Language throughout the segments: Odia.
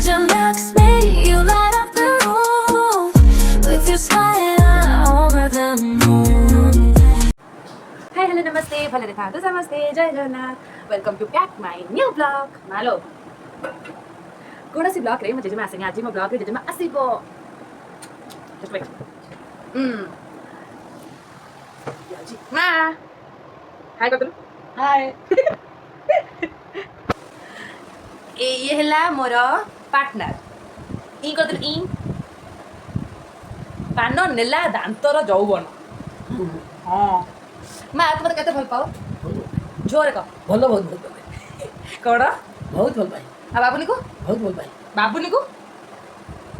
Your looks make you light up the room. With your smile, I'm over the moon. Hi, hello, ନମସ୍ତେ। ଭଲରେ ଥାନ୍ତୁ ସମସ୍ତେ। ଜୟ Jagannath. Welcome to back my new vlog. ମାଲୋ, କୌଣସି ବ୍ଲଗ୍ରେ ମୋ ଜେଜେମା ଆସେନି, ଆଜି ମୋ ବ୍ଲଗ୍ରେ ଜେଜେମା ଆସିବ। Just wait. ଯାଉଛି ମା, ହାଇ କରିଦେଲୁ। ହାଏ। ଏ ଇଏ ହେଲା ମୋର ପାର୍ଟନର। ଇ କରିଦେଲୁ ଇ। ପାନ ନେଲା ଦାନ୍ତର ଯୌବନ। ହଁ ମା, ତୁ ମତେ କେତେ ଭଲ ପାଅ? ଜୋରେ କହ। ଭଲ, ବହୁତ ଭଲ ପାଏ। କଣ? ବହୁତ ଭଲ ପାଏ। ଆଉ ବାବୁନିକୁ? ବହୁତ ଭଲ ପାଏ। ବାବୁନିକୁ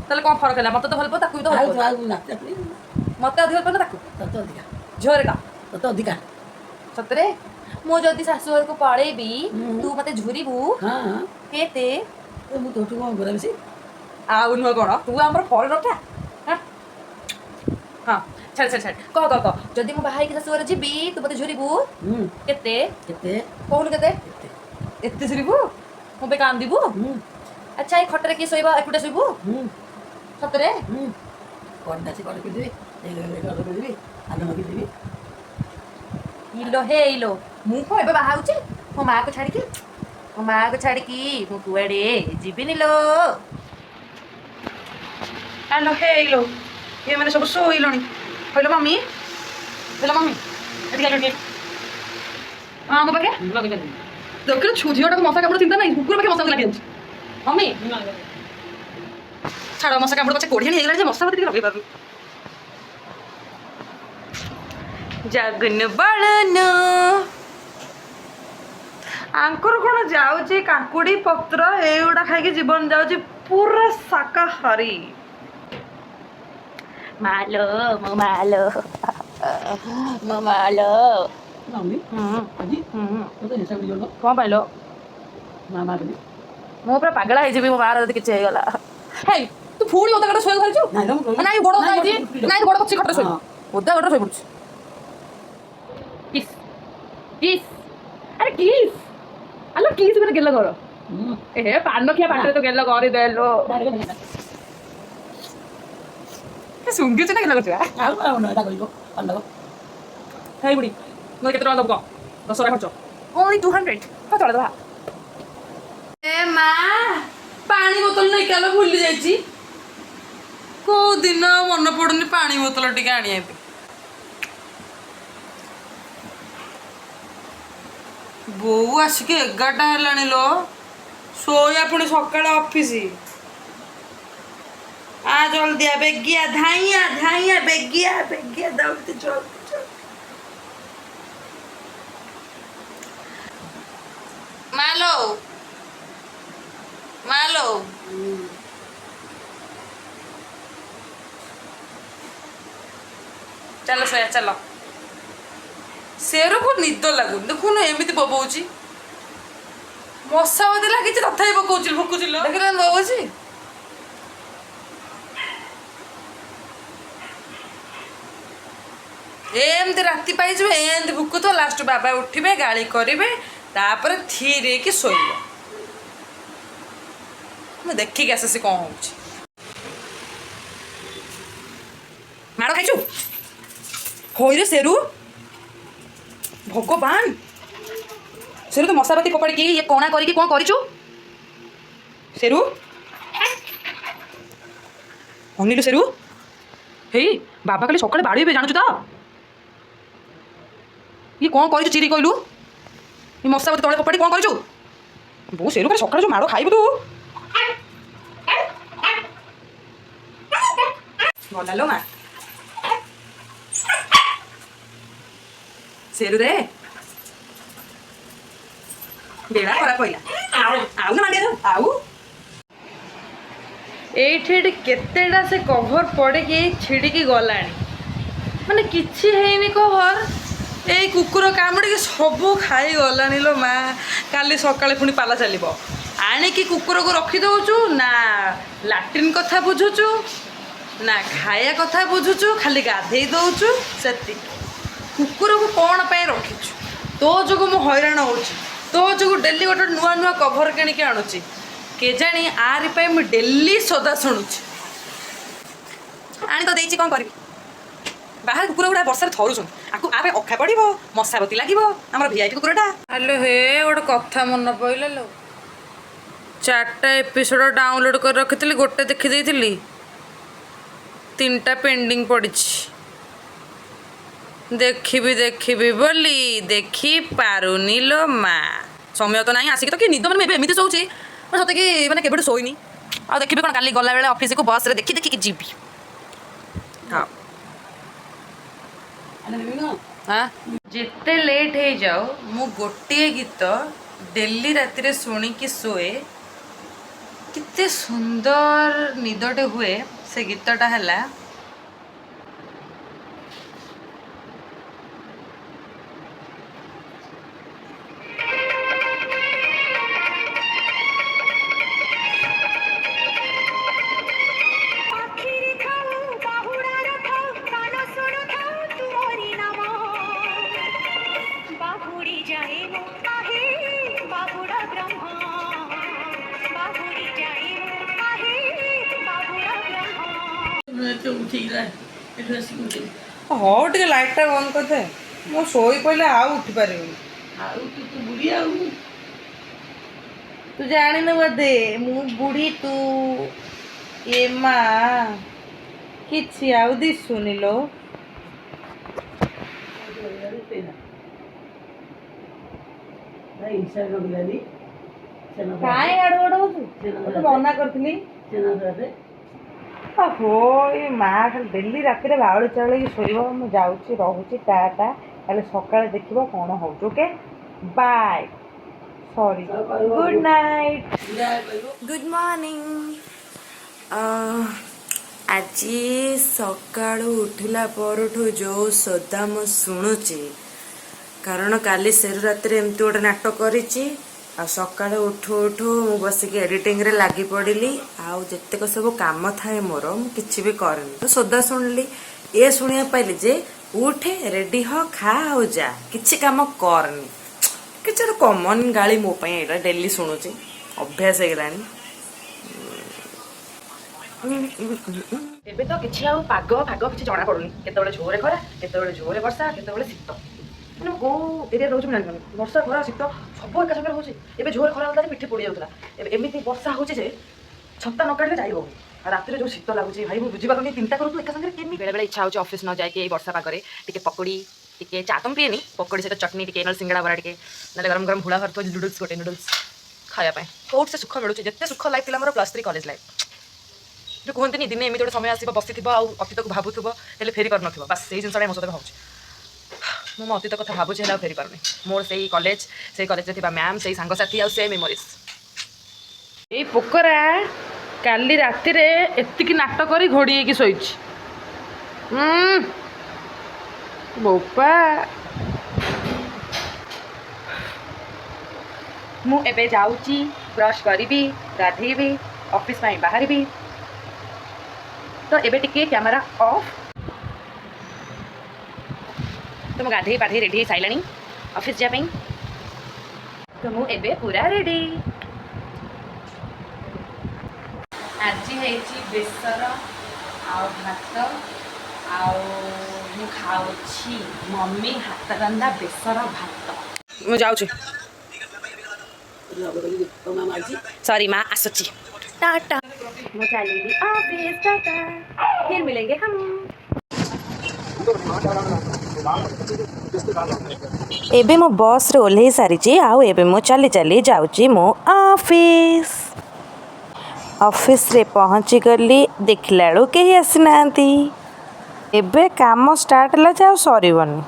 ତାହେଲେ କଣ ଫରକ ହେଲା? ମତେ ତ ଭଲ ପାଅ, ତାକୁ ବି ତ ଭଲ ଆଉ ପାଅ। ଆଉ ନାତି। ମତେ ଅଧିକ ଭଲ ପାଅ ନା ତାକୁ? ତତେ ଅଧିକା। ଜୋରେ କହ। ତତେ ଅଧିକା। ସତରେ, ମୁଁ ଯଦି ଶାଶୁ ଘରକୁ ପଳେଇବି, ହୁଁ। ତୁ ମତେ ଝୁରିବୁ? ହଁ ହଁ। କେତେ? ଏ ମୁଁ ତୋଠୁ କଣ ଗୋରା ବେଶୀ? ଆଉ ନୁହଁ କଣ? ତୁ ଆମର ଫରେନରଟା। ହଁ ହଁ, ଛାଡ଼ ଛାଡ଼ ଛାଡ଼, କହ କହ କହ। ଯଦି ମୁଁ ବାହା ହେଇକି ଶାଶୁ ଘରେ ଯିବି, ତୁ ମତେ ଝୁରିବୁ? ହୁଁ। କେତେ? କେତେ? କହୁନୁ, କେତେ? କେତେ? ଏତେ ଝୁରିବୁ? ମୋ ପାଇଁ କାନ୍ଦିବୁ? ହୁଁ। ଆଚ୍ଛା, ଏଇ ଖଟରେ କିଏ ଶୋଇବ? ଏକୁଟିଆ ଶୋଇବୁ? ହୁଁ। ସତରେ? ହୁଁ। କଣଟା ସେ କଣ ପିନ୍ଧିବି, ପିନ୍ଧିବି, ଆଲୁ ପିନ୍ଧିବି। ଇଲୋ ହେ ଇଲୋ, ମୁଁ କଣ ଏବେ ବାହା ହଉଛି? ମୋ ମାଆକୁ ଛାଡ଼ିକି, ମୋ ମାଆକୁ ଛାଡ଼ିକି ମୁଁ କୁଆଡ଼େ ଯିବିନି ଲୋ। ଆଲୋ ହେଇଲୋ, ଏମାନେ ସବୁ ଶୋଇଲଣି। କହିଲ ମମି, କହିଲ ମମି, ଏଠିକି ଆଇଲ ଟିକେ। ହଁ, ମୋ ପାଖେ ଦେଖିଲୁ, ଝିଅଟାକୁ ମଶା କାମୁଡ଼ ଚିନ୍ତା ନାହିଁ, କୁକୁର ପାଖେ ମଶା ଲାଗିଯାଉଛି। ମମି ଛାଡ଼, ମଶା କାମୁଡ଼ ପଛେ କୋଡ଼ିଆଣି ହେଇଗଲାଣି ଯେ ମଶା ମତେ ଟିକେ ଲଗେଇ ପାରୁନି। ଜାଗୁନ ବଳୁନୁ, ଆଙ୍କର କ'ଣ ଯାଉଛି? କାକୁଡ଼ି ପତ୍ର ଏଇଗୁଡ଼ା ଖାଇକି ଜୀବନ ଯାଉଛି, ପୁରା ଶାକାହାରୀ। ମାଲୋ ମୋ ମାଲୋ ମୋ ମାଲୋ। ମମି। ହୁଁ। ଆଜି ହୁଁ। ତୋତେ ହିସାବ ଦିଅ। କ'ଣ ପାଇଲ? ମା ମା ବୋଲି। ମୁଁ ପୁରା ପାଗଳା ହେଇଯିବି ମୋ ମାର ଯଦି କିଛି ହେଇଗଲା। ହେଇ, ତୁ ପୁଣି ଓଦା ଗାଡ ଶୋଇବାକୁ ଧରିଛୁ? ନାଇଁ ଲୋ, ନାଇଁ, ଗୋଡ଼ ଓଦା ହେଇଛି। ନାଇଁ, ଗୋଡ଼ ପଛେ ଖଟରେ ଶୋଇବୁ। ହଁ। ଓଦା ଗୋଡ଼ରେ ଶୋଇ ପଡୁଛି। କିସ୍ କିସ୍, ଆରେ କିସ୍, ଆଲୋ କିସ୍ ମାନେ ଗେଲ କର। ହୁଁ। ଏ ପାନ ଖିଆ ପାଟିରେ ତ ଗେଲ କରିଦେଲୁ। ଶୁଙ୍ଘିଛୁ ନା ଗେଲ କରୁଛୁ? ଆଉ ଆଉ ନା, ଏଟା କହିବ ପାନ। ହେଇ ବୁଢ଼ୀ, ମୋତେ କେତେ ଟଙ୍କା ଦବୁ କହ? ଦଶହରା ଖର୍ଚ୍ଚ ଓନ୍ଲି 200। ହଁ, ଚଳେ ଦବା। ଏ ମା, ପାଣି ବୋତଲ ନେଇକି ଆଲୋ, ଭୁଲି ଯାଇଛି। କୋଉ ଦିନ ଆଉ ମନେ ପଡୁନି ପାଣି ବୋତଲ ଟିକେ ଆଣିବା ପାଇଁ। ବୋଉ ଆସିକି 11ଟା ହେଲାଣି ଲୋ। ଶୋଇବା, ପୁଣି ସକାଳେ ଅଫିସ। ଆ ଜଲ୍ଦି ଆ, ବେଗିଆ ଧାଇଁଆ ଧାଇଁଆ, ବେଗିଆ ବେଗିଆ, ଜଲ୍ଦି ଜଲ୍ଦି ଜଲ୍ଦି। ମାଲୋ ମାଲୋ, ଚାଲ ଶୋୟା ଚାଲ। ସେରକୁ ନିଦ ଲାଗୁନି, ଦେଖୁନୁ ଏମିତି ବବଉଛି। ମଶା ବୋଧେ ଲାଗିଛି, ତଥାପି ପକଉଛି, ଭୁକୁଛି ଲୋ। ଦେଖିଲ, ବବଉଛି। ଏମିତି ରାତି ପାଇଯିବେ, ଏମିତି ଭୁକୁଥିବ। ଲାଷ୍ଟ ବାବା ଉଠିବେ, ଗାଳି କରିବେ, ତାପରେ ଥିରେଇକି ଶୋଇବ। ମୁଁ ଦେଖିକି ଆସେ ସେ କ'ଣ ହଉଛି। ମାଡ଼ ଖାଇଛୁ? ହଇରେ ସେରୁ, ଭଗବାନ! ସେରୁ, ତୁ ମଶାବାତି ଫୋପାଡ଼ିକି ଇଏ କଣା କରିକି କ'ଣ କରିଛୁ? ସେରୁ, ଅନିଲୁ, ସେରୁ, ହେଇ, ବାବା କାଲି ସକାଳେ ବାଡ଼େଇବେ, ଜାଣୁଛୁ ତ? ଇଏ କ'ଣ କରିଛୁ ଚିରି କହିଲୁ? ଏ ମଶାବାତି ତଳେ ଫୋପାଡ଼ି କ'ଣ କରିଛୁ? ବୋଉ, ସେରୁ କାଲି ସକାଳେ ଯେଉଁ ମାଡ଼ ଖାଇବୁ ତୁ। ଗଲା ଲୋ ମା ସେରୁ ରେ, ବେଳା ଖରାପ ପଇଲା। ଆଉ ଆଉ ନା ମାଣ୍ଡିଆ ଆଉ। ଏଇଠି ଏଠି କେତେଟା ସେ କଭର ପଡ଼ିକି ଛିଡ଼ିକି ଗଲାଣି, ମାନେ କିଛି ହେଇନି କଭର, ଏଇ କୁକୁର କାମୁଡ଼ିକି ସବୁ ଖାଇଗଲାଣି ଲୋ ମା। କାଲି ସକାଳେ ପୁଣି ପାଲା ଚାଲିବ। ଆଣିକି କୁକୁରକୁ ରଖିଦେଉଛୁ ନା, ଲାଟ୍ରିନ୍ କଥା ବୁଝୁଛୁ ନା, ଖାଇବା କଥା ବୁଝୁଛୁ, ଖାଲି ଗାଧେଇ ଦେଉଛୁ ସେତିକି। କୁକୁରକୁ କ'ଣ ପାଇଁ ରଖିଛୁ? ତୋ ଯୋଗୁଁ ମୁଁ ହଇରାଣ ହେଉଛି। ତୋ ଯୋଗୁଁ ଡେଲି ଗୋଟେ ନୂଆ ନୂଆ କଭର କିଣିକି ଆଣୁଛି। କେଜାଣି ଆରି ପାଇଁ ମୁଁ ଡେଲି ସଦା ଶୁଣୁଛି। ଆଣି ତ ଦେଇଛି, କ'ଣ କରିବି? ବାହାରେ କୁକୁର ଗୁଡ଼ା ବର୍ଷାରେ ଥରୁଛନ୍ତି। ଆକୁ ଆ ପାଇଁ ଅଖା ପଡ଼ିବ, ମଶାବତୀ ଲାଗିବ। ଆମର ଭିଆଇପି କୁକୁରଟା। ହ୍ୟାଲୋ, ହେ ଗୋଟେ କଥା ମନେ ପଇଲା ଲୋ। ଚାରିଟା ଏପିସୋଡ଼ ଡାଉନଲୋଡ଼ କରି ରଖିଥିଲି, ଗୋଟେ ଦେଖିଦେଇଥିଲି, ତିନିଟା ପେଣ୍ଡିଂ ପଡ଼ିଛି। ଦେଖିବି ଦେଖିବି ବୋଲି ଦେଖିପାରୁନି ଲୋ ମା। ସମୟ ତ ନାହିଁ ଆସିକି ତ କି ନିଦ। ମାନେ ମୁଁ ଏବେ ଏମିତି ଶୋଉଛି, ମାନେ ସତେ କି ମାନେ କେବେଠୁ ଶୋଇନି। ଆଉ ଦେଖିବି କ'ଣ? କାଲି ଗଲାବେଳେ ଅଫିସକୁ ବସ୍ରେ ଦେଖି ଦେଖିକି ଯିବି। ହଁ। ଆଲୋ ଦେବି ନା। ଯେତେ ଲେଟ୍ ହେଇଯାଉ, ମୁଁ ଗୋଟିଏ ଗୀତ ଡେଲି ରାତିରେ ଶୁଣିକି ଶୋଏ। କେତେ ସୁନ୍ଦର ନିଦଟେ ହୁଏ। ସେ ଗୀତଟା ହେଲା ଆଖିରେ ଥାଉ ବାହୁଡ଼ାର ଥାଉ, କାନ ଶୁଣୁଥାଉ ତୁମରି ନାମ। ବାହୁଡ଼ି ଯାଏ ମୁଁ ଆହେ ବାହୁଡ଼ା ବ୍ରହ୍ମ, ବାହୁଡ଼ି ଯାଏ ମୁଁ ଆହେ ବାହୁଡ଼ା ବ୍ରହ୍ମ। ଏତେ ଉଠିକି ଏଠୁ ଆସିକି ଉଠିଲି। ହଉ, ଟିକେ ଲାଇଟ୍ଟା ବନ୍ଦ କରିଦେ। ମୁଁ ଶୋଇ ପଡ଼ିଲେ ଆଉ ଉଠି ପାରିବିନି। ଆଉ ତୁ ତୁ ବୁଢ଼ୀ ଆଉ। ତୁ ଜାଣିନୁ ବୋଧେ ମୁଁ ବୁଢ଼ୀ ତୁ। ଏ ମା, କିଛି ଆଉ ଦିଶୁନି ଲୋ। ହିସାବ ରଖିଲାନି। କାଇଁ ଗାଡୁ ଗାଡୁ ହଉଛୁ? ତୋତେ ମନା କରିଥିଲି। ଓହୋ, ଏ ମା ଖାଲି ଡେଲି ରାତିରେ ବାଉଳି ଚାଉଳିକି ଶୋଇବ। ମୁଁ ଯାଉଛି, ରହୁଛି, ଟା ଟା। କାଲି ସକାଳେ ଦେଖିବ କ'ଣ ହଉଛି। Okay, bye, sorry, good night. Good morning. ଆଜି ସକାଳୁ ଉଠିଲା ପରଠୁ ଯୋଉ ସୋଦା ମୁଁ ଶୁଣୁଛି, କାରଣ କାଲି ସେରୁ ରାତିରେ ଏମିତି ଗୋଟେ ନାଟକ କରିଛି ଆଉ ସକାଳୁ ଉଠୁ ଉଠୁ ମୁଁ ବସିକି ଏଡିଟିଂରେ ଲାଗି ପଡ଼ିଲି। ଆଉ ଯେତେକ ସବୁ କାମ ଥାଏ ମୋର, ମୁଁ କିଛି ବି କରିନି। ତ ସୋଦା ଶୁଣିଲି, ଏ ଶୁଣିବାକୁ ପାଇଲି ଯେ ଉଠେ, ରେଡି ହ, ଖା ଆଉ ଯା, କିଛି କାମ କରନି। କିଛି ଗୋଟେ କମନ୍ ଗାଳି ମୋ ପାଇଁ ଏଇଟା, ଡେଲି ଶୁଣୁଛି, ଅଭ୍ୟାସ ହେଇଗଲାଣି। ଏବେ ତ କିଛି ଆଉ ପାଗ ଫାଗ କିଛି ଜଣା ପଡୁନି। କେତେବେଳେ ଜୋରେ ଖରା, କେତେବେଳେ ଜୋରେ ବର୍ଷା, କେତେବେଳେ ଶୀତ। ମାନେ ମୁଁ କୋଉ ଏରିଆରେ ରହୁଛି ମୁଁ ଜାଣିପାରୁନି। ବର୍ଷା, ଖରା, ଶୀତ ସବୁ ଏକା ସାଙ୍ଗରେ ହେଉଛି। ଏବେ ଜୋରେ ଖରା ହେଉଥିଲା ଯେ ପିଠି ପୋଡ଼ି ଯାଉଥିଲା। ଏବେ ଏମିତି ବର୍ଷା ହେଉଛି ଯେ ଛତା ନ କାଢ଼ିଲେ ଯାଇ ହେଉନି। ଆଉ ରାତିରେ ଯୋଉ ଶୀତ ଲାଗୁଛି ଭାଇ, ମୁଁ ବୁଝିପାରୁନି ତିନିଟା କରୁଛୁ ଏକା ସାଙ୍ଗରେ କେମିତି। ବେଳେବେଳେ ଇଚ୍ଛା ହେଉଛି ଅଫିସ୍ ନ ଯାଇକି ଏଇ ବର୍ଷା ପାଗରେ ଟିକେ ପକୋଡ଼ି, ଟିକେ ଚା ତ ମୁଁ ପିଏନି, ପକୋଡ଼ି ସହିତ ଚଟନି ଟିକେ, ନହେଲେ ସିଙ୍ଗଡ଼ା ବରା ଟିକେ, ନହେଲେ ଗରମ ଗରମ ହୁଳା ବାହାରୁଥିବ ନୁଡଲ୍ସ, ଗୋଟେ ନୁଡଲ୍ସ ଖାଇବା ପାଇଁ। କୋଉଠି ସେ ସୁଖ ମିଳୁଛି? ଯେତେ ସୁଖ ଲାଇଫ୍ ଥିଲା ମୋର ପ୍ଲସ୍ ଥ୍ରୀ କଲେଜ ଲାଇଫ୍। ଯୋଉ କୁହନ୍ତିନି, ଦିନେ ଏମିତି ଗୋଟେ ସମୟ ଆସିବ, ବସିଥିବ ଆଉ ଅତୀତକୁ ଭାବୁଥିବ, ହେଲେ ଫେରି ପାରୁନଥିବ। ବାସ୍, ସେଇ ଜିନିଷଟା ମୋ ସହିତ ହେଉଛି। ମୁଁ ମୋ ଅତୀତ କଥା ଭାବୁଛି, ହେଲେ ଆଉ ଫେରି ପାରୁନି। ମୋର ସେଇ କଲେଜ, ସେଇ କଲେଜରେ ଥିବା ମ୍ୟାମ୍, ସେଇ ସାଙ୍ଗସାଥି ଆଉ ସେ ମେମୋରିଜ୍। ଏଇ ପୋକରା କାଲି ରାତିରେ ଏତିକି ନାଟ କରି ଘୋଡ଼ି ହେଇକି ଶୋଇଛି। ବୋପା। ମୁଁ ଏବେ ଯାଉଛି, ବ୍ରଶ୍ କରିବି, ଗାଧେଇବି, ଅଫିସ୍ ପାଇଁ ବାହାରିବି। ତ ଏବେ ଟିକେ କ୍ୟାମେରା ଅଫ୍। ତ ମୁଁ ଗାଧେଇ ପାଧେଇ ରେଡ଼ି ହେଇ ସାରିଲାଣି ଅଫିସ୍ ଯିବା ପାଇଁ। ତ ମୁଁ ଏବେ ପୁରା ରେଡ଼ି। ଆଜି ହେଇଛି ବେସର ଆଉ ଭାତ ଆଉ ମୁଁ ଖାଉଛି ମମି ହାତ ରନ୍ଧା ବେସର ଭାତ। ମୁଁ ଯାଉଛି। ସରି ମା, ଆସୁଛି, ଟାଟା। ମୁଁ ଚାଲିଲି ଅଫିସ୍, ଟାଟା, फिर मिलेंगे हम। ଏବେ ମୁଁ ବସ୍ରେ ଓହ୍ଲେଇ ସାରିଛି ଆଉ ଏବେ ମୁଁ ଚାଲି ଚାଲି ଯାଉଛି ମୋ ଅଫିସ୍। ଅଫିସରେ ପହଞ୍ଚିଗଲି, ଦେଖିଲା ବେଳକୁ କେହି ଆସିନାହାନ୍ତି। ଏବେ କାମ ଷ୍ଟାର୍ଟ ହେଲା ଯେ ଆଉ ସରିବନି।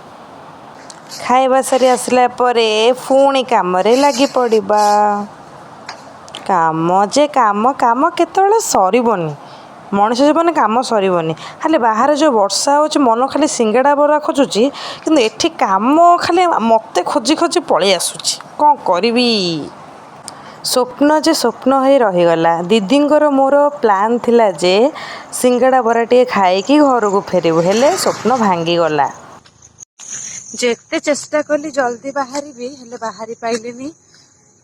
ଖାଇବା ସାରି ଆସିଲା ପରେ ପୁଣି କାମରେ ଲାଗି ପଡ଼ିବା। କାମ ଯେ କାମ, କାମ କେତେବେଳେ ସରିବନି। ମଣିଷ ଜୀବନରେ କାମ ସରିବନି। ଖାଲି ବାହାରେ ଯେଉଁ ବର୍ଷା ହେଉଛି, ମନ ଖାଲି ସିଙ୍ଗଡ଼ା ବରା ଖୋଜୁଛି, କିନ୍ତୁ ଏଠି କାମ ଖାଲି ମୋତେ ଖୋଜି ଖୋଜି ପଳେଇ ଆସୁଛି। କ'ଣ କରିବି? ସ୍ୱପ୍ନ ଯେ ସ୍ୱପ୍ନ ହୋଇ ରହିଗଲା। ଦିଦିଙ୍କର ମୋର ପ୍ଲାନ୍ ଥିଲା ଯେ ସିଙ୍ଗଡ଼ା ବରା ଟିକେ ଖାଇକି ଘରକୁ ଫେରିବୁ, ହେଲେ ସ୍ୱପ୍ନ ଭାଙ୍ଗିଗଲା। ଯେତେ ଚେଷ୍ଟା କଲି ଜଲ୍ଦି ବାହାରିବି, ହେଲେ ବାହାରି ପାଇଲିନି।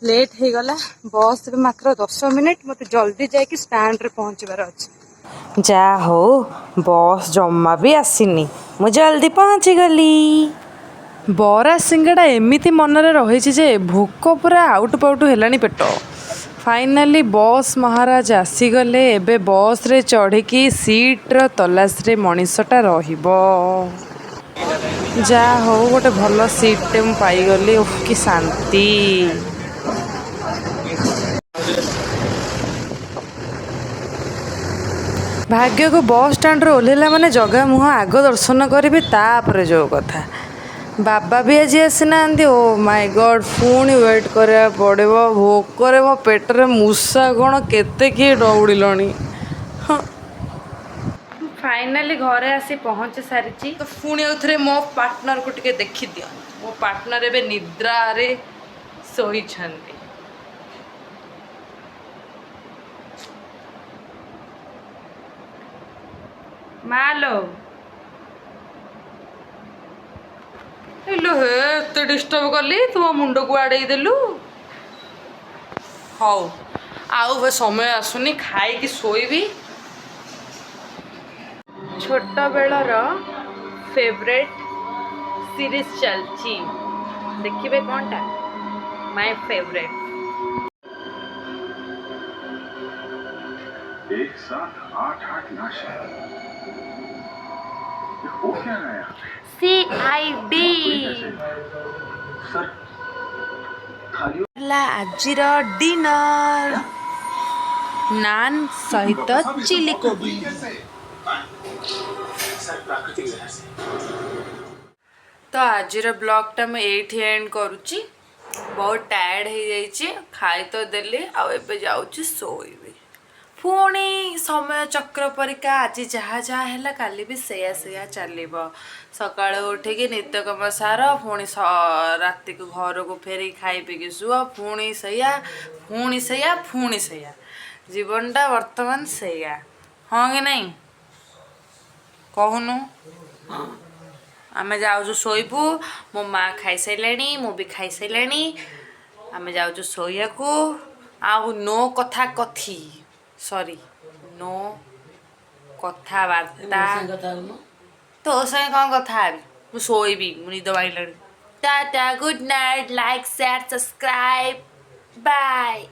ଲେଟ୍ ହେଇଗଲା। ବସ୍ ଏବେ ମାତ୍ର 10 ମିନିଟ୍। ମୋତେ ଜଲ୍ଦି ଯାଇକି ଷ୍ଟାଣ୍ଡରେ ପହଞ୍ଚିବାର ଅଛି। ଯା ହଉ, ବସ୍ ଜମା ବି ଆସିନି, ମୁଁ ଜଲ୍ଦି ପହଞ୍ଚିଗଲି। ବରା ସିଙ୍ଗଡ଼ା ଏମିତି ମନରେ ରହିଛି ଯେ ଭୋକ ପୁରା ଆଉଟୁ ପାଉଟୁ ହେଲାଣି ପେଟ। ଫାଇନାଲି ବସ୍ ମହାରାଜ ଆସିଗଲେ। ଏବେ ବସ୍ରେ ଚଢ଼ିକି ସିଟ୍ର ତଲାସରେ ମଣିଷଟା ରହିବ। ଯାହା ହଉ, ଗୋଟେ ଭଲ ସିଟ୍ଟେ ମୁଁ ପାଇଗଲି। ଓଃ, କି ଶାନ୍ତି! ଭାଗ୍ୟକୁ ବସ୍ ଷ୍ଟାଣ୍ଡରୁ ଓହ୍ଲେଇଲା ମାନେ ଜଗା ମୁହଁ ଆଗ ଦର୍ଶନ କରିବି, ତାପରେ ଯୋଉ କଥା। ବାବା ବି ଆଜି ଆସିନାହାନ୍ତି। ଓ ମାଇ ଗଡ଼୍, ପୁଣି ୱେଟ୍ କରିବାକୁ ପଡ଼ିବ। ଭୋକରେ ମୋ ପେଟରେ ମୂଷା କ'ଣ କେତେ କିଏ ଦୌଡ଼ିଲଣି। ହଁ, ଫାଇନାଲି ଘରେ ଆସି ପହଞ୍ଚି ସାରିଛି। ତ ପୁଣି ଆଉ ଥରେ ମୋ ପାର୍ଟନରକୁ ଟିକେ ଦେଖିଦିଅ। ମୋ ପାର୍ଟନର ଏବେ ନିଦ୍ରାରେ ଶୋଇଛନ୍ତି। ମାଲୋ ହେଲୋ, ହେ, ଏତେ ଡିଷ୍ଟର୍ବ କଲି, ତୁ ମୋ ମୁଣ୍ଡକୁ ଆଡ଼େଇ ଦେଲୁ। ହଉ, ଆଉ ଏବେ ସମୟ ଆସୁନି, ଖାଇକି ଶୋଇବି। ଛୋଟବେଳର ଫେଭରେଟ୍ ସିରିଜ୍ ଚାଲିଛି, ଦେଖିବେ କ'ଣଟା ମାଇ ଫେଭରେଟ୍। एक साथ आठ आठ लाशें, ये हो क्या रहा है यहाँ पे? CID. Sir, थालियों ହେଲା ଆଜିର ଡିନର, ନାନ୍ ସହିତ ଚିଲି କୋବି। सर, प्राकृतिक जहर से। ତ ଆଜିର ବ୍ଲଗ୍ଟା ମୁଁ ଏଇଠି ଏଣ୍ଡ କରୁଛି। ବହୁତ ଟାୟାର୍ଡ଼ ହେଇଯାଇଛି। ଖାଇ ତ ଦେଲି, ଆଉ ଏବେ ଯାଉଛି ଶୋଇବି। ପୁଣି ସମୟ ଚକ୍ର ପରିକା ଆଜି ଯାହା ଯାହା ହେଲା, କାଲି ବି ସେଇଆ ସେଇଆ ଚାଲିବ। ସକାଳୁ ଉଠିକି ନିତ୍ୟକର୍ମ ସାର, ପୁଣି ରାତିକୁ ଘରକୁ ଫେରିକି ଖାଇ ପିଇକି ଶୁଅ, ପୁଣି ସେଇଆ, ପୁଣି ସେଇଆ, ପୁଣି ସେଇଆ। ଜୀବନଟା ବର୍ତ୍ତମାନ ସେଇଆ, ହଁ କି ନାଇଁ କହୁନୁ? ଆମେ ଯାଉଛୁ ଶୋଇବୁ। ମୋ ମା ଖାଇସାରିଲାଣି, ମୁଁ ବି ଖାଇସାରିଲାଣି। ଆମେ ଯାଉଛୁ ଶୋଇବାକୁ। ଆଉ ନୋ କଥା କଥି, ସରି, ନୋ କଥାବାର୍ତ୍ତା। ମୋ ସାଙ୍ଗେ କଥା ହଉନୁ। ତୋ ସାଙ୍ଗେ କ'ଣ କଥା ହେବି? ମୁଁ ଶୋଇବି, ମୁଁ ନିଦ ମାଇଲାଣି। Tata, good night, like, share, subscribe, bye.